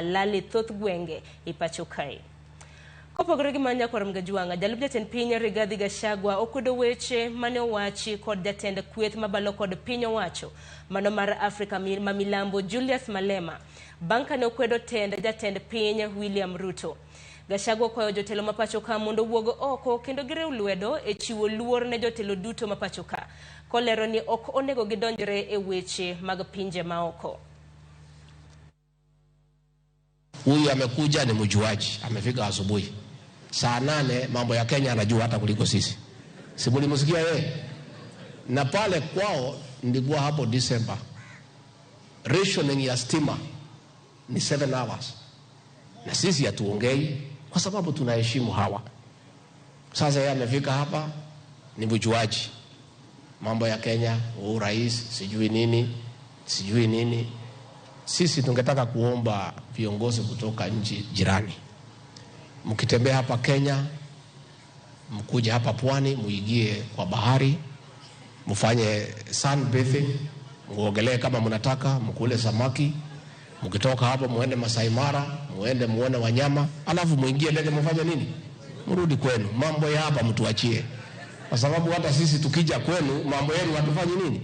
Lal e thoth gwenge e pacho kae. Kopogore gi mano, Nyakwar Mgajuanga, jalup jatend piny Rigathi Gachagua okwedo weche mane owachi kod jatend kweth mabalo kod piny owacho mano mar Afrika ma Milambo Julius Malema bang' kane okwedo tend jatend piny William Ruto. Gachagua okwayo jotelo ma pacho ka mondo owuog oko kendo giriw lwedo e chiwo luor ne jotelo duto ma pacho ka, kolero ni ok onego gidonjre e weche mag pinje maoko. Huyu amekuja ni mjuaji, amefika asubuhi saa 8, mambo ya Kenya anajua hata kuliko sisi. Si mlimsikia yeye? Na pale kwao nilikuwa hapo December, rationing ya stima ni 7 hours, na sisi hatuongei kwa sababu tunaheshimu hawa. Sasa yeye amefika hapa ni mjuaji, mambo ya Kenya, rais sijui nini sijui nini. Sisi tungetaka kuomba viongozi kutoka nchi jirani, mkitembea hapa Kenya, mkuje hapa pwani, muingie kwa bahari, mfanye sunbathing, muogelee kama mnataka, mkule samaki. Mkitoka hapo muende Masai Mara, muende muone wanyama, alafu muingie ndege mfanye nini? Mrudi kwenu. Mambo ya hapa mtuachie, kwa sababu hata sisi tukija kwenu mambo yenu hatufanyi nini?